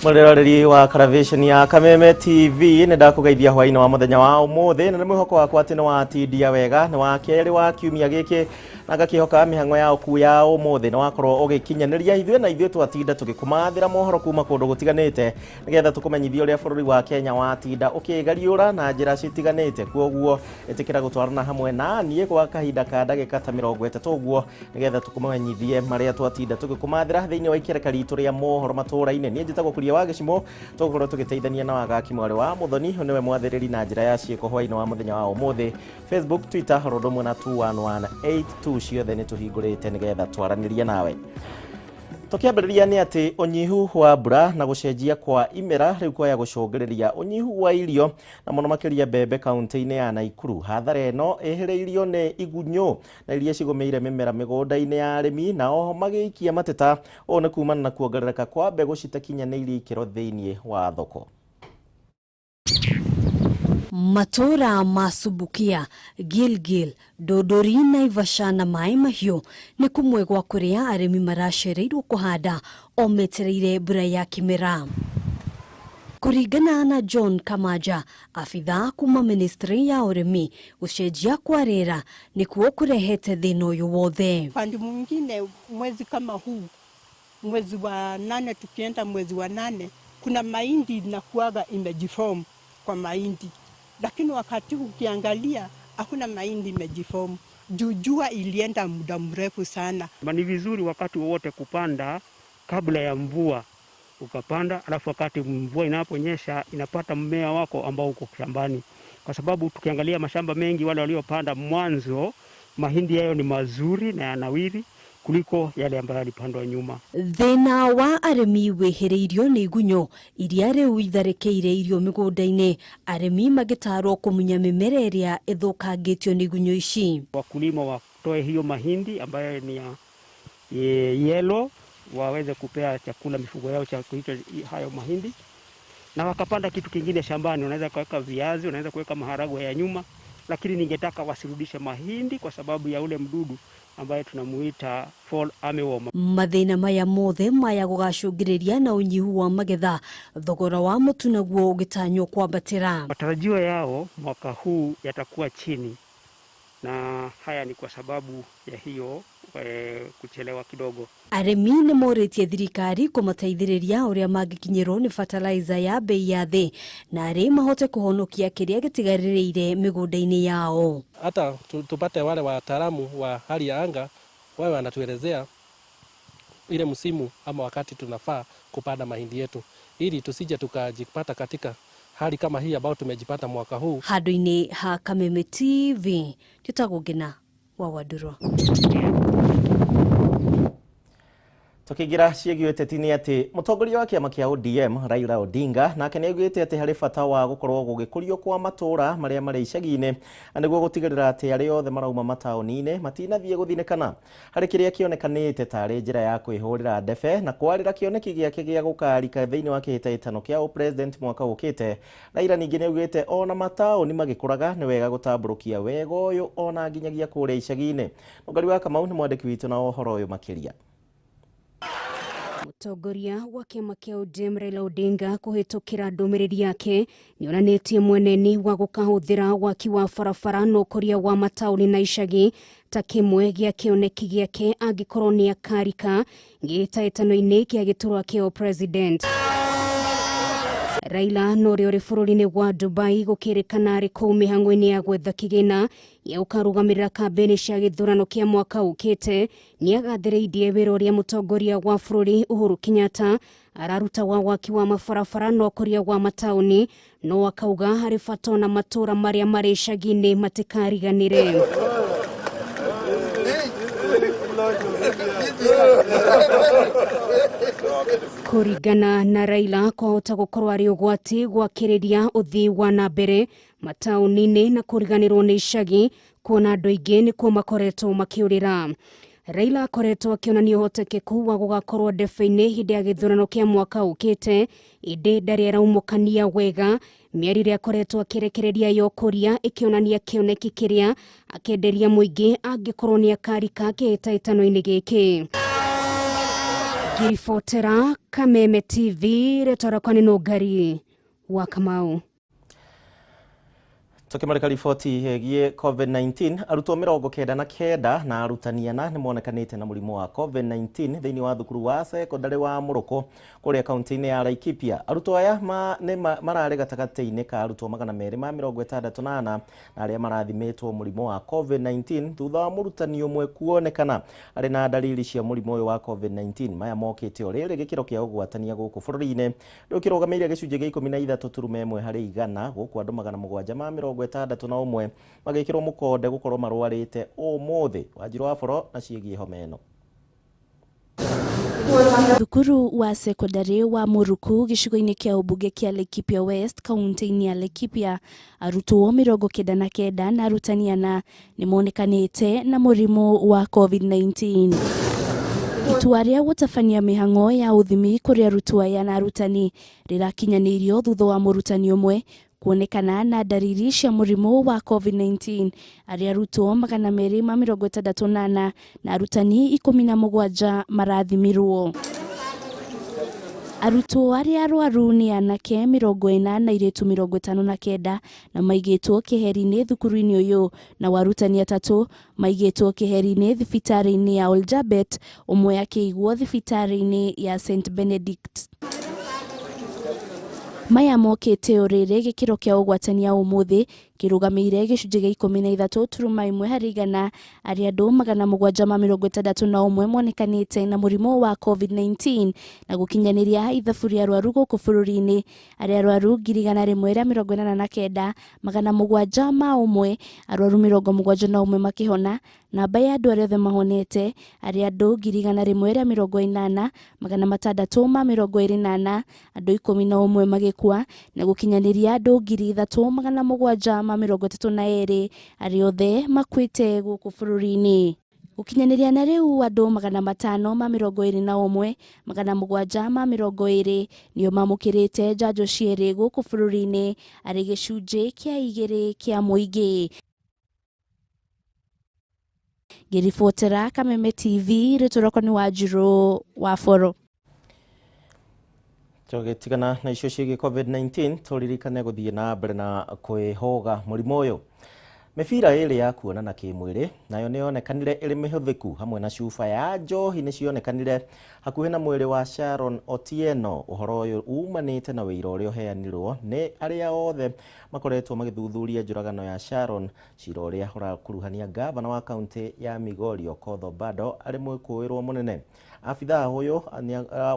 Mwiroreri wa Caravation ya Kameme TV, nĩ ndakũgeithia hwaĩ-inĩ wa mũthenya wa ũmũthĩ, na nĩ mwĩhoko wakwa atĩ nĩ watindia wega. Nĩ wa kerĩ wa kiumia gĩkĩ, na ngakĩhoka mĩhang'o ya ũku ya ũmũthĩ nĩ wakorwo ũgĩkinyanĩria. Ithuĩ na ithuĩ twatinda tũgĩkũmathĩra mohoro kuma kũndũ gũtiganĩte, nĩgetha tũkũmenyithie ũrĩa bũrũri wa Kenya watinda ũkĩgariũra na njĩra citiganĩte. Kwoguo ĩtĩkĩra gũtwarana hamwe na niĩ gwa kahinda ka ndagĩka ta 30 ũguo, nĩgetha tũkũmenyithie marĩa twatinda tũgĩkũmathĩra thĩinĩ wa ikereka ritũ rĩa mohoro matũũra-inĩ. Niĩ njĩtagwo Kuria wa Gĩcimo, tũgũkorwo tũgĩteithania na Wagaki mwarĩ wa Mũthoni, nĩwe mwathĩrĩri na njĩra ya ciĩko hwaĩ-inĩ wa mũthenya wa ũmũthĩ. Facebook, Twitter, oro ũndũ ũmwe na 21182, ciothe nĩ tũhingũrĩte nĩgetha twaranĩrie nawe. Tũkĩambĩrĩria nĩ atĩ ũnyihu wa mbura na gũcenjia kwa imera rĩu kwaya gũcũngĩrĩria ũnyihu wa irio, na mũno makĩria mbembe kaunti-inĩ ya Naikuru. Hathara ĩno ĩhĩrĩirio nĩ igunyũ na iria cigũmĩire mĩmera mĩgũnda-inĩ ya arĩmi, nao magĩikia mateta. Ũũ nĩ kumana na kuongerereka kwa mbegũ citakinyanĩirie ikĩro thĩinĩ wa thoko. Matũũra ma Subukia, Gilgil, Dodori, Naivasha na Maĩ Mahiũ nĩ kũmwe gwa kũrĩa arĩmi maracereirwo kũhanda o metereire mbura ya kĩmera. Kũringana na John Kamaja, abithaa kuma ministry ya ũrĩmi, gũcenjia kwa rĩera nĩkuo kũrehete thĩna ũyũ wothe. Upande mwingine, mwezi kama huu, mwezi wa nane, tukienda mwezi wa nane, kuna mahindi inakuwaga imejiform kwa mahindi, lakini wakati huu ukiangalia hakuna mahindi imejiform juu jua ilienda muda mrefu sana. Ni vizuri wakati wowote kupanda kabla ya mvua, ukapanda, alafu wakati mvua inaponyesha inapata mmea wako ambao uko shambani, kwa sababu tukiangalia mashamba mengi, wale waliopanda mwanzo, mahindi yayo ni mazuri na yanawiri kuliko yale ambayo yalipandwa nyuma. Thĩna wa arĩmi wĩhĩrĩirio nĩ igunyũ iria rĩu itharĩkĩire irio mĩgũnda-inĩ, arĩmi magĩtarwo kũmunya mĩmera ĩrĩa ĩthũkangĩtio nĩ igunyũ ici. Wakulima watoe hiyo mahindi ambayo ni ya yellow, waweze kupea chakula mifugo yao cha hicho hayo mahindi, na wakapanda kitu kingine shambani. Unaweza kuweka viazi, unaweza kuweka maharagwe ya nyuma, lakini ningetaka wasirudishe mahindi kwa sababu ya ule mdudu ambaye tunamuita fall armyworm. Mathĩna maya mothe maya gũgacũngĩrĩria na ũnyihu wa magetha, thogora wa mũtu naguo ũgĩtanywo kwambatĩra. Matarajio yao mwaka huu yatakuwa chini, na haya ni kwa sababu ya hiyo kuchelewa kidogo. Arĩmi nĩ morĩtie thirikari kũmateithĩrĩria ũrĩa mangĩkinyĩrwo nĩ fertilizer ya bei ya thĩ, na arĩ mahote kũhonokia kĩrĩa gĩtigarĩrĩire mĩgũnda-inĩ yao. Hata tupate wale wataalamu wa hali ya anga wawe wanatuelezea ile msimu ama wakati tunafaa kupanda mahindi yetu, ili tusije tukajipata katika hali kama hii ambayo tumejipata mwaka huu. Handũ-inĩ ha Kameme TV, njĩtagwo Ngina wa Wandũrwa. Tukĩingĩra ciĩgiĩ ũteti nĩ atĩ mũtongoria wa kĩama kĩa ODM Raila Odinga nake nĩ augĩte atĩ harĩ bata wa gũkorwo gũgĩkũrio kwa matũũra marĩa marĩ icagi-inĩ, na nĩguo gũtigĩrĩra atĩ arĩa othe marauma mataũni-inĩ matinathiĩ gũthinĩkana harĩ kĩrĩa kĩonekanĩte tarĩ njĩra ya kwĩhũrĩra ndebe na kwarĩra kĩoneki gĩake gĩa gũkarika thĩinĩ wa kĩhĩtahĩtano kĩa ũpresident mwaka ũkĩte. Raila ningĩ nĩ augĩte ona mataũni magĩkũraga nĩ wega gũtambũrũkia wega ũyũ ona nginyagia kũrĩa icagi-inĩ. Mũngari wa Kamau nĩ mwandĩki witũ na ũhoro ũyũ makĩria. Mũtongoria wa kĩama kĩa ODM Raila Odinga kũhĩtũkĩra ndũmĩrĩri yake nĩonanĩtie mweneni wa gũkahũthĩra waki wa barabara na ũkũria wa mataũni na icagi ta kĩmwe gĩa kĩoneki gĩake angĩkorwo nĩ akarika gĩhĩtahĩtano-inĩ kĩa gĩturwa kĩa president. Raila na ũrĩa ũrĩ bũrũri-inĩ wa Dubai gũkĩrĩkana arĩ kũu mĩhang'o-inĩ ya gwetha kĩgĩna ya gũkarũgamĩrĩra kambĩini cia gĩthurano kĩa mwaka ũkĩte, nĩagathĩrĩirie wĩra ũrĩa mũtongoria wa bũrũri Uhuru Kenyatta araruta wa waki wa mabarabara na ũkũria wa mataũni, no akauga harĩ bata ona matũũra marĩa marĩ icagi-inĩ matikariganĩre. Kũringana na Raila, kwahota gũkorwo arĩ ũgwati gwakĩrĩria ũthii wa na mbere mataũni-inĩ na kũriganĩrwo nĩ icagi, kuona andũ aingĩ nĩkuo makoretwo makĩũrĩra. Raila akoretwo akĩonania ũhotekeku wa gũgakorwo ndebe-inĩ hĩndĩ ya gĩthurano kĩa mwaka ũkĩte, ĩndĩ ndarĩ araumũkania wega mĩario ĩrĩa akoretwo akĩrekereria ya ũkũria ĩkĩonania kĩoneki kĩrĩa akenderia mũingĩ angĩkorwo nĩ akarika kĩhĩtahĩtano-inĩ gĩkĩ. Ngĩribotera Kameme TV rĩtwa rĩakwa nĩ Nũngari wa Kamau. Tukimarika riboti ĩgiĩ COVID-19, arutwo 99 na arutani 4 nĩ monekanĩte na mũrimũ wa COVID-19 thĩinĩ wa thukuru wa sekondarĩ wa Mũrũkũ kũrĩa kaunti-inĩ ya Laikipia. Arutwo aya nĩ mararĩ gatagatĩ-inĩ ka arutwo 264 na arĩa marathimĩtwo mũrimũ wa COVID-19 thutha wa mũrutani ũmwe kuonekana arĩ na dalili cia mũrimũ ũyũ wa COVID-19. Maya mokĩte o rĩrĩ gĩkĩro kĩa ũgwatania gũkũ bũrũri-inĩ rĩu kĩrũgamĩire gĩcunjĩ gĩa 13.1 harĩ igana, gũkũ andũ 761 magĩkĩrwo mũkonde gũkorwo marwarĩte ũmũthĩ. Wanjiru wa Boro na ciĩgiĩ homa ĩno. Thukuru wa sekondari wa Muruku gĩcigo-inĩ kĩa ũmbunge kĩa Laikipia West kaunti-inĩ ya Laikipia, arutwo 99 na arutani 4 nĩmonekanĩte na mũrimũ wa COVID-19. Itua rĩa gũtabania mĩhang'o ya ũthimi kũrĩ arutwo aya na arutani rĩrakinyanĩirio thutha wa mũrutani ũmwe kuonekana na dalili cia mũrimũ wa COVID-19. Arĩa arutwo 264 na arutani 17 marathimirwo. Arutwo arĩa arwaru nĩ anake 40 na airĩtu 59 na maigĩtwo keheri-inĩ thukuru-inĩ ũyũ, na arutani 3 maigĩtwo keheri-inĩ thibitarĩ-inĩ ya Oljabet, ũmwe akĩigwo thibitarĩ-inĩ ya St Benedict. Maya mokĩte o rĩrĩ gĩkĩro kĩa ũgwatania ũmũthĩ kĩrũgamĩire gĩcunjĩ gĩa 13.1 harĩ igana, arĩa andũ 761 monekanĩte na mũrimũ wa COVID-19 na gũkinyanĩria ithabu rĩa arwaru gũkũ bũrũri-inĩ. Arĩa arwaru 189 701, arwaru 71 makĩhona. Namba ya andũ arĩa othe mahonete arĩa andũ 180 624, andũ 11 magĩkua na gũkinyanĩria andũ 3732 arĩa othe makuĩte gũkũ bũrũri-inĩ. Gũkinyanĩria na rĩu andũ 521 720 nĩo mamũkĩrĩte njanjo cierĩ gũkũ bũrũri-inĩ, arĩ gĩcunjĩ kĩa 2 kĩa mũingĩ. Ngĩribotera Kameme TV rĩtwa rĩakwa nĩ Wanjiru wa Boro. Tũgĩtigana na icio ciĩgiĩ COVID-19, tũririkane gũthiĩ na mbere na kwĩhũga mũrimũ ũyũ. Mĩbira ĩrĩ ya kuonana kĩmwĩrĩ nayo nĩyonekanire ĩrĩ mĩhũthĩku hamwe na cuba ya njohi nĩcionekanire hakuhĩ na mwĩrĩ wa Sharon Otieno. Ũhoro ũyũ umanĩte na wĩira ũrĩa ũheanirwo nĩ arĩa othe makoretwo magĩthuthuria njũragano ya Sharon, cira ũrĩa ũrakuruhania ngavana wa kaunti ya Migori Okoth Obado arĩ mwĩkũĩrwo mũnene. Abithaa ũyũ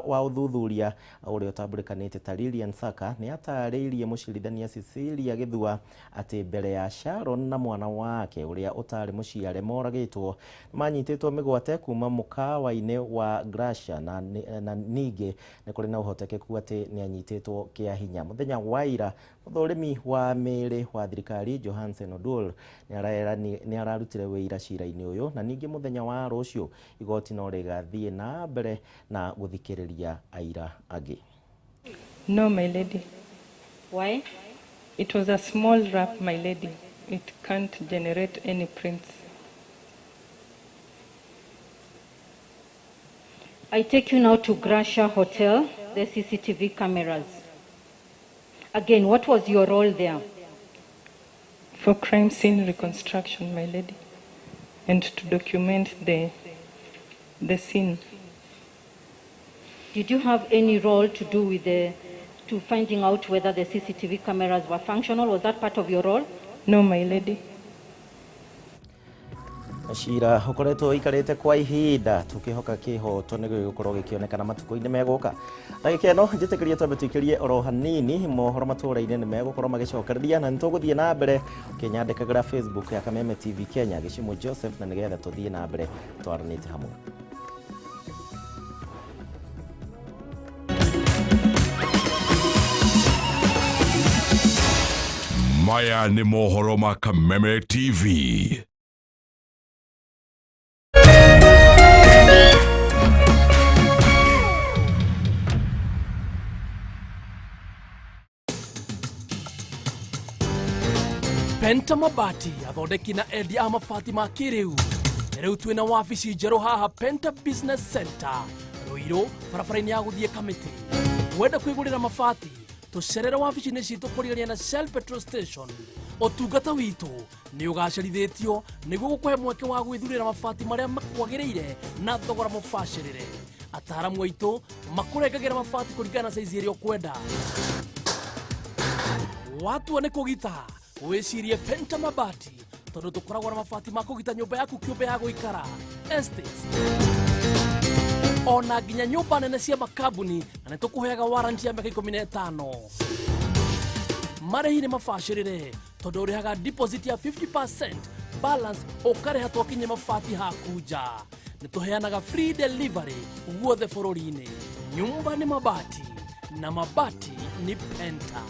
wa ũthuthuria ũrĩa ũtambũrĩkanĩte ta Lilian Saka nĩatarĩirie mũcirithania Cecilia Gĩthua atĩ mbere ya Sharon na mwana wake ũrĩa ũtarĩ mũciare moragĩtwo manyitĩtwo mĩgwate kuma mũkawa-inĩ wa Gracia, na ningĩ nĩ kũrĩ na ũhotekeku atĩ nĩanyitĩtwo kĩa hinya. Mũthenya wa ira mũthũrimi wa mĩĩrĩ wa thirikari Johansen Odul nĩararutire wĩira cira-inĩ ũyũ, na ningĩ mũthenya wa rũciũ igoti no rĩgathiĩ na mbere na gũthikĩrĩria aira angĩ. No, my lady. Why? It was a small wrap, my lady. It can't generate any prints. I take you now to Gracia Hotel, the CCTV cameras. Again, what was your role there? For crime scene reconstruction, my lady, and to document the scene. Did you have any role to do with to finding out whether the CCTV cameras were functional? Was that part of your role? No, my lady. Cira ũkoretwo ũikarĩte kwa ihinda tũkĩhoka kĩhoto nĩ gĩgũkorwo gĩkĩonekana matukũ-inĩ megũka. Ndagĩka ĩno njĩtĩkĩrie twambe tũikĩrie oro hanini mohoro matũũra-inĩ nĩ megũkorwo magĩcokereria, na nĩtũgũthiĩ na mbere ũkĩnyandĩkagĩra Facebook ya Kameme TV Kenya Gĩcimũ Joseph, na nĩgetha tũthiĩ na mbere twaranĩte hamwe. Maya nĩ mohoro ma Kameme TV. Penta Mabati athondeki na endia a mabati ma kĩrĩu. Rĩu twĩna wabici njerũ haha Penta Business Center, Ruiru. Ruiru barabara-inĩ ya gũthiĩ Kamĩtĩ. Wenda kwĩgũrĩra mabati tũcerere wabici-inĩ citũ kũrigania na Shell petrol station. Ũtungata witũ nĩ ũgacerithĩtio nĩguo gũkũhe mweke wa gwĩthurĩra mabati marĩa makwagĩrĩire na thogora mũbacĩrĩre. Ataaramu aitũ makũrengagĩra mabati kũringana na saizi ĩrĩa ũkwenda. Watua nĩ kũgita wĩcirie Penta Mabati tondũ tũkoragwo na mabati ma kũgita nyũmba yaku kĩũmbe ya gũikara, estates ona nginya nyũmba nene cia makambuni, na nĩ tũkũheaga warranty ya mĩaka 15. Marĩhi nĩ mabacĩrĩre tondũ ũrĩhaga deposit ya 50%, balance ũkarĩha twakinyia mabati haku nja. Nĩ tũheanaga free delivery guothe bũrũri-inĩ. Nyumba ni mabati na mabati ni Penta.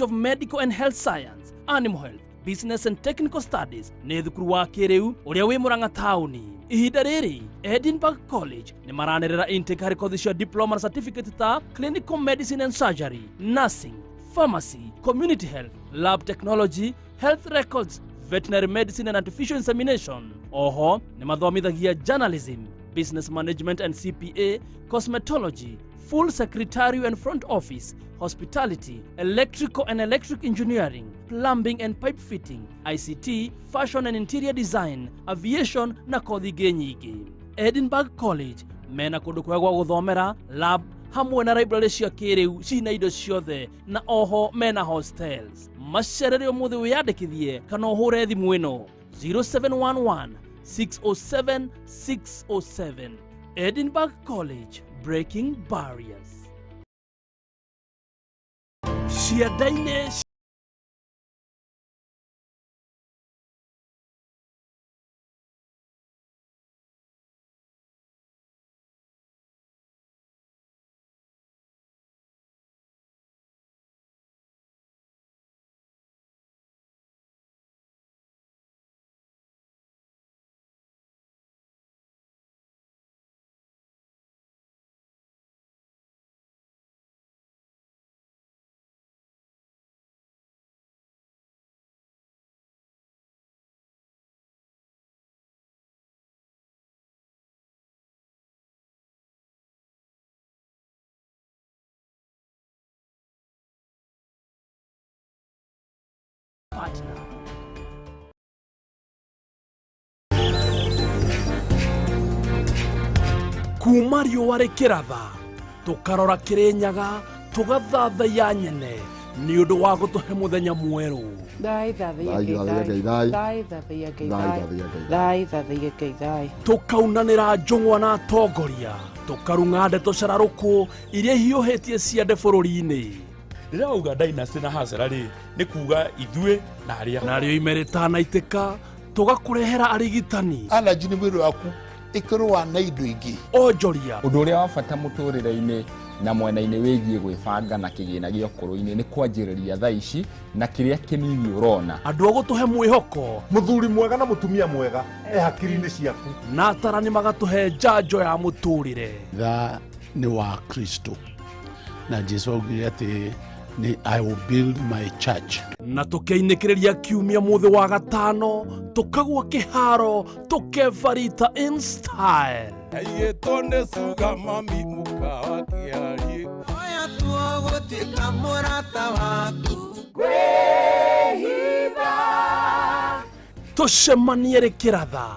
Of Medical and Health Science, Animal Health, Business and Technical Studies nĩ thukuru wa kĩrĩu ũrĩa wĩ Murang'a taũni. Ihinda rĩrĩ Edinburgh College nĩ maranĩrĩra intake harĩ kothi cia diploma na certificate ta Clinical Medicine and Surgery, Nursing, Pharmacy, Community Health, Lab Technology, Health Records, Veterinary Medicine and Artificial Insemination. Oho nĩ mathomithagia Journalism, Business Management and CPA, Cosmetology, Full Secretarial and Front Office, Hospitality, Electrical and Electric Engineering, Plumbing and Pipe Fitting, ICT, Fashion and Interior Design, Aviation na kothi ingĩ nyingĩ. Edinburgh College mena kũndũ kwega gwa gũthomera, lab hamwe na library cia kĩrĩu cina indo ciothe, na oho mena hostels. Macerere ũmũthĩ wĩyandĩkithie kana ũhũre thimũ ĩno 0711 607 607. Edinburgh College, breaking barriers. Cianda-inĩ partner. Kuma riũa rĩkĩratha tũkarora Kĩrĩnyaga tũgathathaiya nyene nĩ ũndũ wa gũtũhe mũthenya mwerũ. Tũkaunanĩra njũng'wa na atongoria, tũkarung'a ndeto cararũkũ iria ihiũhĩtie ciande bũrũri-inĩ. Rĩrĩa wauga dynasty na hasara rĩ, nĩ kuga ithuĩ na arĩa narĩo ime rĩtanaitĩka tũgakũrehera arigitani. Allergy nĩ mwĩrĩ waku ĩkĩrũa na indo ingĩ. Onjoria. Ũndũ ũrĩa wa bata mũtũrĩre-inĩ na mwena-inĩ wĩgiĩ gwĩbanga na kĩgĩna gĩa ũkũrũ-inĩ nĩ kwanjĩrĩria thaa ici na kĩrĩa kĩnini ũrona. Andũ a gũtũhe mwĩhoko, mũthuri mwega na mũtumia mwega e hakiri-inĩ ciaku, na atarani magatũhe njanjo ya mũtũrĩre. Tha nĩ wa Kristo na Jesu augire atĩ ni I will build my church. Na tũkeinĩkĩrĩria kiumia mũthĩ wa gatano tũkagwa kĩharo tũkebarita in style. Aigĩtwo nĩ cuga mami mũkawa kĩarie. Oya tuo gũtuĩka mũrata waku. Kwĩhitha. Tũcemanie rĩkĩratha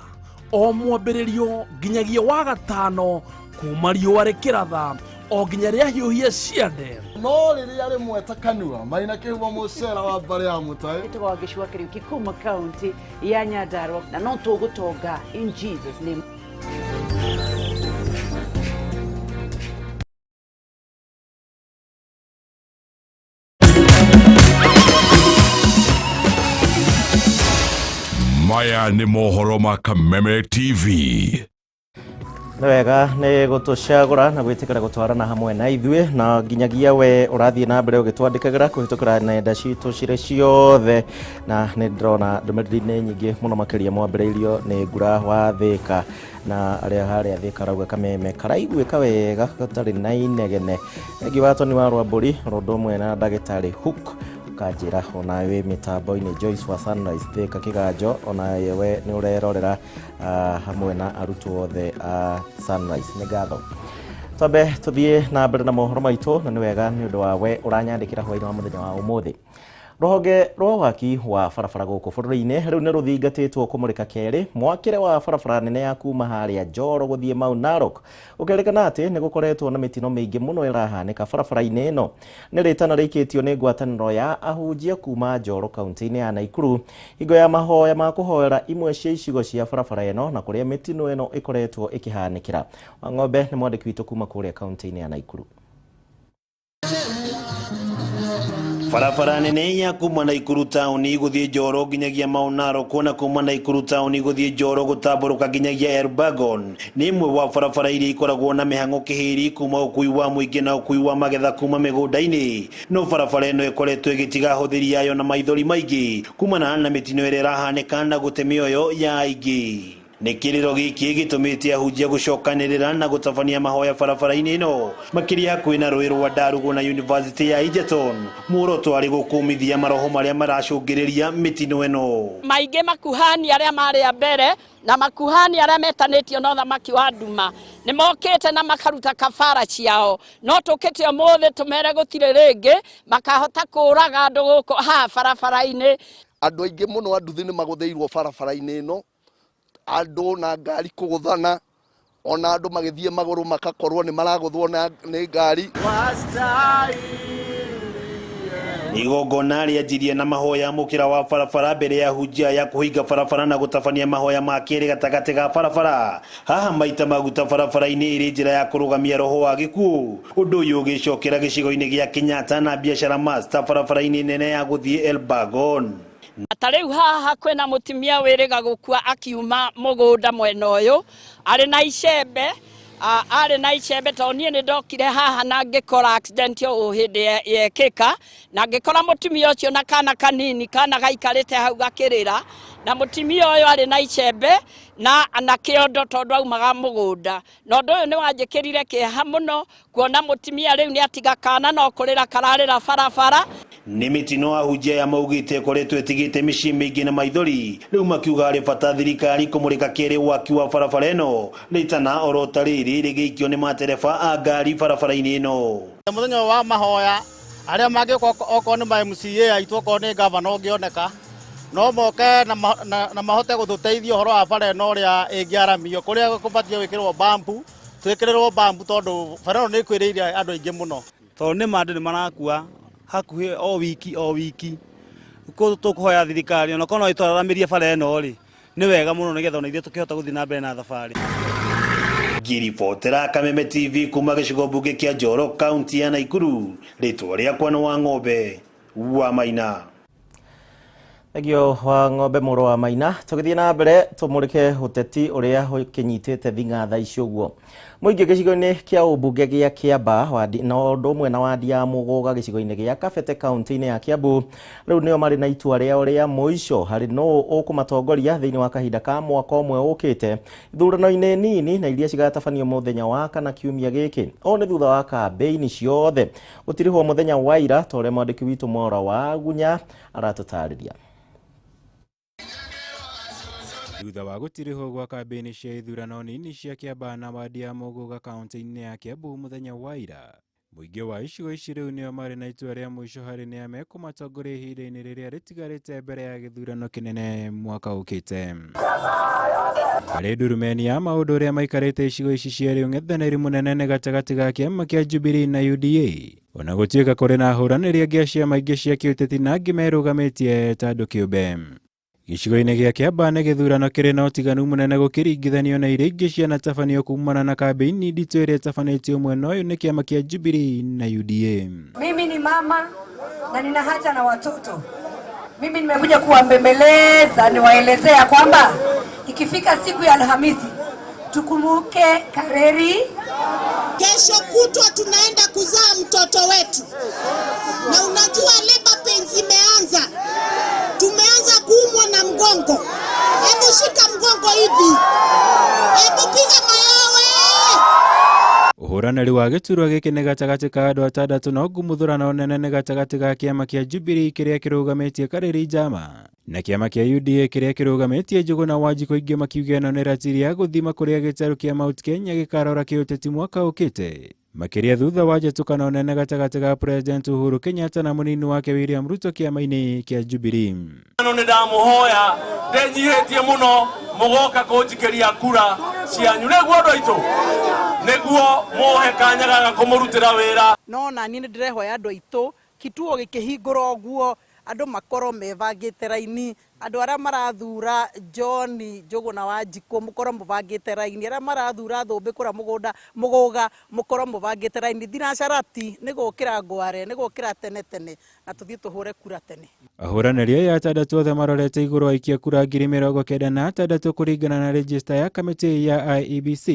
o mwambĩrĩrio nginyagia wa gatano kuma riũa rĩkĩratha o nginya rĩahiũhia ciande. No rĩrĩa rĩmwe ta kanua maina kĩhumo mũcera wa mbarĩ ya mũtaĩ. Ĩtagwo Gĩcũa Kĩriũki kuma kaunti ya Nyandarua na no tũgũtonga in Jesus name. Maya nĩ mohoro ma Kameme TV. Nĩ wega nĩ gũtũcagũra na gwĩtĩkĩra gũtwarana hamwe na ithuĩ, na nginyagia we ũrathiĩ na mbere ũgĩtwandĩkagĩra kũhĩtũkĩra nenda citũ cirĩ ciothe, na nĩ ndĩrona ndũmĩrĩri nĩ nyingĩ mũno makĩria mwambĩrĩirio nĩ Ngura wa Thĩka, na arĩa harĩa Thĩka arauga Kameme karaiguĩka wega gatarĩ na inegene. Thengiũ wa Toni wa Rwambũri ũndũ ũmwe na ndagĩtarĩ Hook Ũkanjĩra onawe wĩ mĩtambo-inĩ. Joyce wa Sunrise Thika Kĩganjo, onawe nĩ ũrerorera hamwe na arutwo othe a Sunrise, nĩ ngatho. Twambe tũthiĩ na mbere na mohoro maitũ, na nĩ wega nĩ ũndũ wa we ũranyandĩkĩra hwaĩ-inĩ wa mũthenya wa ũmũthĩ. Rũhonge rwa waki wa barabara gũkũ bũrũri-inĩ rĩu nĩ rũthingatĩtwo kũmũrĩka kerĩ mwakĩre wa barabara nene ya kuma harĩa Njoro gũthiĩ Mau Narok, gũkerĩkana atĩ nĩ gũkoretwo na mĩtino mĩingĩ mũno ĩrahanĩka barabara-inĩ ĩno. Nĩ rĩtana rĩikĩtio nĩ ngwatanĩro ya ahunjia kuma Njoro kaunti-inĩ ya Naikuru hingo ya mahoya ma kũhoera imwe cia icigo cia barabara ĩno na kũrĩa mĩtino ĩno ĩkoretwo ĩkĩhanĩkĩra. Wang'ombe nĩ mwandĩki witũ kuma kũrĩa kaunti-inĩ ya Naikuru. Barabara nene ya kuma Naikuru taũni gũthiĩ Njoro nginyagia Mau Narok na kuma Naikuru taũni gũthiĩ Njoro gũtambũrũka nginyagia Elbagon nĩ ĩmwe wa barabara iria ikoragwo na mĩhang'o kĩhĩri kuma ũkui wa mũingĩ na ũkui wa magetha kuma mĩgũnda-inĩ. No barabara ĩno ĩkoretwo ĩgĩtiga ahũthĩri ayo na maithori maingĩ kumana na mĩtino ĩrĩa ĩrahanĩka na gũte mĩoyo ya aingĩ. Nĩ kĩrĩro gĩkĩ gĩtũmĩte ahunjia gũcokanĩrĩra na gũtabania mahoya barabara-inĩ ĩno makĩria hakuhĩ na rũĩ rwa Ndarugu na University ya Egerton, muoroto arĩ gũkũmithia maroho marĩa maracũngĩrĩria mĩtino ĩno. Maingĩ makuhani arĩa marĩ a mbere na makuhani arĩa metanĩtio na ũthamaki wa nduma nĩ mokĩte na makaruta kabara ciao, no tũkĩte ũmũthĩ tũmere gũtirĩ rĩngĩ makahota kũraga andũ gũkũ haha barabara-inĩ. Andũ aingĩ mũno a nduthi nĩ magũthĩirwo barabara-inĩ ĩno, andũ na ngari kũgũthana, ona andũ magĩthiĩ magũrũ makakorwo nĩ maragũthwo nĩ ngari. Igongona rĩanjirie na mahoya mũkĩra wa barabara mbere ya ahunjia ya kũhinga barabara na gũtabania mahoya ma kerĩ gatagatĩ ga barabara. Haha maita maguta barabara-inĩ ĩrĩ njĩra ya kũrũgamia roho wa gĩkuũ. Ũndũ ũyũ ũgĩcokera gĩcigo-inĩ gĩa Kenyatta na biacara master barabara-inĩ nene ya gũthiĩ Elbagon. Ta rĩu haha kwĩna mũtumia wĩrĩga gũkua akiuma mũgũnda mwena ũyũ arĩ na icembe, arĩ na icembe tondũ niĩ nĩ ndokire haha na ngĩkora accident ĩyo hĩndĩ yekĩka, na ngĩkora mũtumia ũcio na kana kanini, kana gaikarĩte hau gakĩrĩra, na mũtumia ũyũ arĩ na icembe na kĩondo tondũ aumaga mũgũnda. Na ũndũ ũyũ nĩ wanjĩkĩrire kĩeha mũno kuona mũtumia rĩu nĩ atiga kana no kũrĩra kararĩra barabara. Nĩ mĩtino ahunjia aya maugĩte ĩkoretwo ĩtigĩte mĩciĩ mĩingĩ na maithori, rĩu makiuga harĩ bata thirikari kũmũrĩka kerĩ waki wa barabara ĩno rĩtana oro ta rĩrĩ rĩgĩikio nĩ matereba a ngari barabara-inĩ ĩno. Mũthenya wa mahoya arĩa mangĩũka okorwo nĩ ma MCA aitũ okorwo nĩ gavana ũngĩoneka no moke na mahote gũtũteithia ũhoro wa bara ĩno ũrĩa ĩngĩaramio, kũrĩa kũbatiĩ gwĩkĩrwo bambu twĩkĩrĩrwo bambu tondũ bara ĩno nĩ ĩkuĩrĩire andũ aingĩ mũno. Tondũ nĩ ma andũ nĩ marakua hakuhĩ o wiki o wiki, tũkũhoya thirikari ona korwo no ĩtwararamĩrie bara ĩno rĩ nĩ wega mũno nĩgetha ona ithuĩ tũkĩhota gũthiĩ na mbere na thabarĩ. Ngĩribotera Kameme TV kuma gĩcigo mbunge kĩa Njoro kaunti ya Naikuru, rĩtwa rĩakwa nĩ Wang'ombe wa Maina. Thengio wa Ng'ombe mũrũ wa Maina. Tũgĩthiĩ na mbere tũmũrĩke ũteti ũrĩa ũkĩnyitĩte thing'a thaa ici ũguo. Mũingĩ gĩcigo-inĩ kĩa ũmbunge gĩa Kĩamba wadi na ũndũ ũmwe na wadi ya Mũgũga gĩcigo-inĩ gĩa Kabete kaunti-inĩ ya Kiambu rĩu nĩo marĩ na itua rĩao rĩa mũico harĩ nũũ ũkũmatongoria thĩinĩ wa kahinda ka mwaka ũmwe ũkĩte ithurano-inĩ nini na iria cigatabanio mũthenya wa kana kiumia gĩkĩ. Ũũ nĩ thutha wa kambĩini ciothe gũtirihwo mũthenya wa ira ta ũrĩa mwandĩki witũ Mwaura wa Gunya aratũtarĩria. Thutha wa gũtirihwo gwa kambĩini cia ithurano nini cia Kĩamba na wadi ya Mũgũga kaunti-inĩ ya Kiambu mũthenya wa ira, mũingĩ wa icigo ici rĩu nĩo marĩ na itua rĩa mũico harĩ nĩa mekũmatongoria ihinda-inĩ rĩrĩa rĩtigarĩte mbere ya gĩthurano kĩnene mwaka ũkĩte. Harĩ ndurumeni ya maũndũ ũrĩa maikarĩte icigo ici cierĩ, ũng'ethanĩri mũnene nĩ gatagatĩ ga kĩama kĩa Jubilee na UDA, ona gũtuĩka kũrĩ na ahũranĩri angĩ a ciama ingĩ cia kĩũteti na angĩ merũgamĩtie ta andũ kĩũmbe. Gĩcigo-inĩ gĩa Kĩamba nĩ gĩthurano kĩrĩ na ũtiganu mũnene gũkĩringithanio na iria ingĩ cianatabanio kumana na kambĩini nditũ ĩrĩa ĩtabanĩtio mwena ũyũ nĩ kĩama kĩa Jubilee na UDA. Mimi ni mama na nina haja na watoto. Mimi nimekuja kuwambembeleza, niwaelezea kwamba ikifika siku ya Alhamisi tukumbuke Kareri. Kesho kutwa tunaenda kuzaa mtoto wetu. Na unajua labor pains imeanza. Tumeanza kuumwa na mgongo. Hebu shika mgongo hivi. Hebu piga mayowe. Ũhũranĩri wa gĩturwa gĩkĩ nĩ gatagatĩ ka andũ atandatũ no ngumuthũrano nene nĩ gatagatĩ ga kĩama kĩa Jubilee kĩrĩa kĩrũgamĩtie Karĩri Njama na kĩama kĩa UDA kĩrĩa kĩrũgamĩtie Njũgũna Wanjikũ, aingĩ makiuga ĩno nĩ ratiri ya gũthima kũrĩa gĩtarũ kĩa Mount Kenya gĩkarora kĩũteti mwaka ũkĩte, makĩria thutha wa njatũkano nene gatagatĩ ga President Uhuru Kenyatta na mũnini wake William Ruto kĩama-inĩ kĩa Jubilee. No nĩ ndamũhoya ndenyihĩtie mũno mũgoka kũnjikĩria kura cianyu nĩguo andũ aitũ nĩguo mũhe kanya gaka kũmũrutĩra wĩra. No nani nĩ ndĩrehoya andũ aitũ kituo gĩkĩhingũra ũguo andũ makorwo mebangĩte raini, andũ arĩa marathura John Njũgũna Wanjikũ mũkorwo mũbangĩte raini, arĩa marathura Thũmbĩ kũrĩa mũgũnda mũgũga mũkorwo mũbangĩte raini. Thinacarati nĩ gũkĩra ngware, nĩ gũkĩra tene tene, na tũthiĩ tũhũre kura tene. Ahũranĩri aya atandatũ othe marorete igũrũ aikia kura 96,000 kũringana na rejista ya kamĩtĩ ya IEBC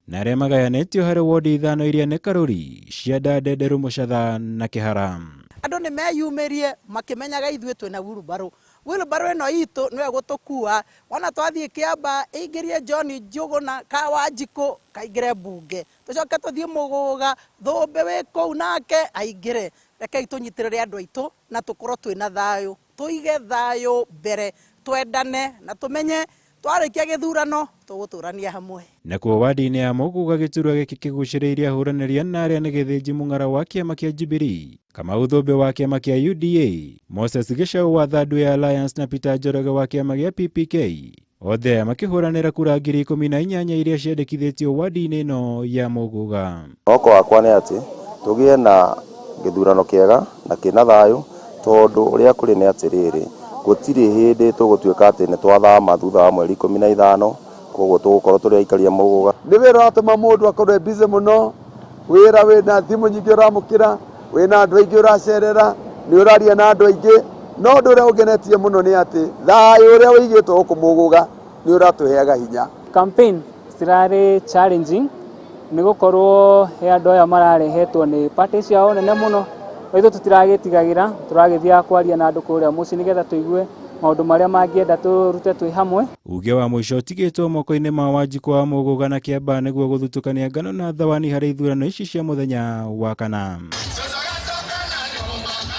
na arĩa magayanĩtio harĩ wodi 5 iria nĩ Karuri, Cianda, Ndenderu, Mũcatha na Kĩhara. Andũ nĩ meyumĩrie makĩmenyaga ithuĩ twĩna wheelbarrow, wheelbarrow ĩno itũ nĩwe gũtũkua, wona twathiĩ Kĩamba ĩingĩrie John Njũgũna ka Wanjikũ kaingĩre mbunge, tũcoke tũthiĩ Mũgũga Thũmbĩ wĩ kũu nake aingĩre. Rekei tũnyitĩrĩre andũ aitũ na tũkorwo twĩna thayũ, tũige thayũ mbere, twendane na tũmenye twarĩkia gĩthurano tũgũtũrania hamwe. Nakuo wadi-inĩ ya Mũgũga gĩturwa gĩkĩ kĩgucĩrĩirie ahũranĩri ana arĩa nĩ Gĩthĩnji Mũng'ara wa kĩama kĩa Jubilee, Kamau Thũmbĩ wa kĩama kĩa UDA, Moses Gĩcaũ wa Third Way Alliance na Peter Njoroge wa kĩama gĩa PPK, othe aya makĩhũranĩra kura 18,000 iria ciandĩkithĩtio wadi-inĩ ĩno ya Mũgũga. Mwĩhoko wakwa nĩ atĩ tũgĩe na gĩthurano kĩega na kĩna thayũ, tondũ ũrĩa kũrĩ nĩ atĩrĩrĩ, gũtirĩ hĩndĩ tũgũtuĩka atĩ nĩ twathama thutha wa mweri 15, koguo tũgũkorwo tũrĩ aikaria Mũgũga. Nĩ wĩra ũratũma mũndũ akorwo e busy mũno, wĩra wĩna thimũ nyingĩ ũramũkĩra, wĩna andũ aingĩ ũracerera, nĩ ũraria na andũ aingĩ, no ũndũ ũrĩa ũngenetie mũno nĩ atĩ thayũ ũrĩa ũigĩtwo gũkũ Mũgũga nĩ ũratũheaga hinya. Campaign cirarĩ challenging nĩ gũkorwo he andũ aya mararehetwo nĩ party ciao nene mũno, ithuĩ tũtiragĩtigagĩra, tũragĩthiaga kwaria na andũ kũrĩa mũciĩ nĩgetha tũigue maũndũ marĩa mangĩenda tũrute twĩ hamwe. Uge wa mũico ũtigĩtwo moko-inĩ ma Wanjikũ wa Mũgũga na Kĩamba nĩguo gũthutũkania ngano na thawani harĩ ithurano ici cia mũthenya wa kana.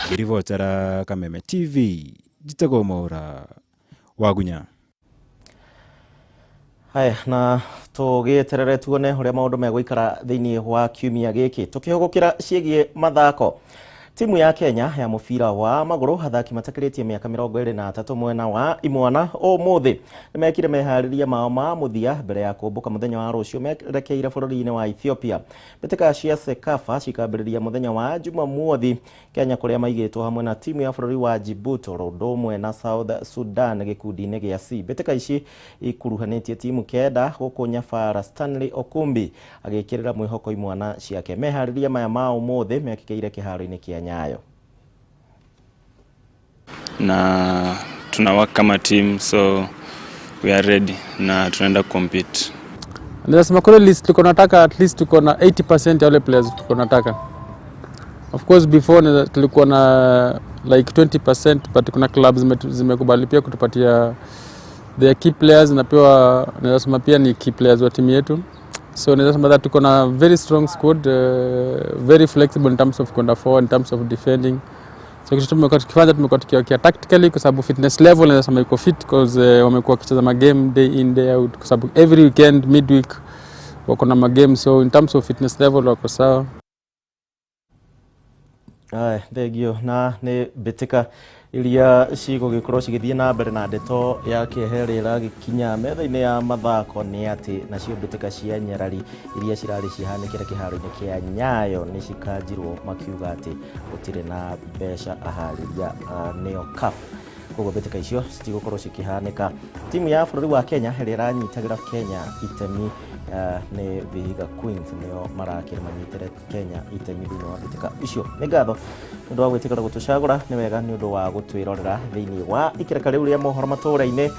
Ngĩribotera Kameme TV, njĩtagwo Mwaũra Wagunya. Haya, na tũgĩeterere tuone ũrĩa maũndũ megũikara thĩinĩ wa kiumia gĩkĩ. Tũkĩhũgũkĩra ciĩgiĩ mathako, timu ya Kenya ya mũbira wa magũrũ athaki matakĩrĩtie mĩaka 23 mwena wa imwana ũmũthĩ nĩmekire meharĩria mao ma mũthia mbere ya kũmbũka mũthenya wa rũciũ merekeire bũrũri-inĩ wa Ethiopia. Mbĩtĩka cia CECAFA cikambĩrĩria mũthenya wa Jumamothi Kenya kũrĩa maigĩtwo hamwe na timu ya bũrũri wa Djibouti ũndũ ũmwe na South Sudan gĩkundi-inĩ gĩa C. Mbĩtĩka ici ikuruhanĩtie timu 9 gũkũ Nyabara Stanley Okumbi agĩkĩrĩra mwĩhoko imwana ciake. Meharĩria maya ma ũmũthĩ mekĩkĩire kĩharo-inĩ kĩa Nyayo. Na tuna work kama team, so we are ready na tunaenda compete. Nasema kwa list tuko nataka at least tuko na 80% ya wale players tuko nataka. Of course before tulikuwa na like 20%, but kuna clubs zimekubali pia kutupatia their key players, na pia nasema pia ni key players wa timu yetu. So nasema that tuko na very strong squad, very flexible in terms of kwenda forward, in terms of defending. So kitu tumekuwa tukifanya, tumekuwa tukiokea tactically kwa sababu fitness level nasema iko fit because wamekuwa wakicheza ma game day in day out, kwa sababu every weekend midweek wako na ma game, so in terms of fitness level wako sawa. Aya, thengio. Na nĩ mbĩtĩka iria cigũgĩkorwo cigĩthiĩ na mbere na ndeto ya kĩeha ĩrĩa ĩragĩkinya metha-inĩ ya mathako nĩ atĩ nacio mbĩtĩka cia nyarari iria cirarĩ cihanĩkĩre kĩharo-inĩ kĩa Nyayo nĩ cikanjirwo makiuga atĩ gũtirĩ na mbeca aharĩria nĩo CAF. Koguo mbĩtĩka icio citigũkorwo cikĩhanĩka. Timu ya bũrũri wa Kenya ĩrĩa ĩranyitagĩra Kenya itemi nĩ Vihiga Queens, nĩo marakĩrĩ manyitĩre Kenya itemi thĩinĩ wa mbĩtĩka icio. Nĩ ngatho nĩ ũndũ wa gwĩtĩkĩra gũtũcagũra, nĩ wega nĩ ũndũ wa gũtwĩrorera thĩinĩ wa ikereka rĩu rĩa mohoro matũũra-inĩ.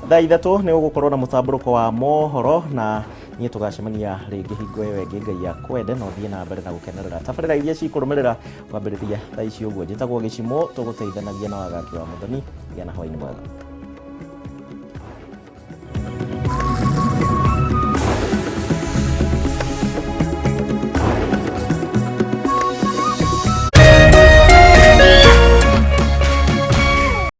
Thaa 3 nĩ ũgũkorwo na mũtambũrũko wa mohoro, na niĩ tũgacemania rĩngĩ hingo ĩyo ĩngĩ Ngai akwende, na ũthiĩ na mbere na gũkenerera tabarĩra iria cikũrũmĩrĩra kwambĩrĩria thaa ici ũguo. Njĩtagwo Gĩcimo, tũgũteithanagia na Wagaki wa Mũthoni. Gĩa na hwaĩ-inĩ mwega.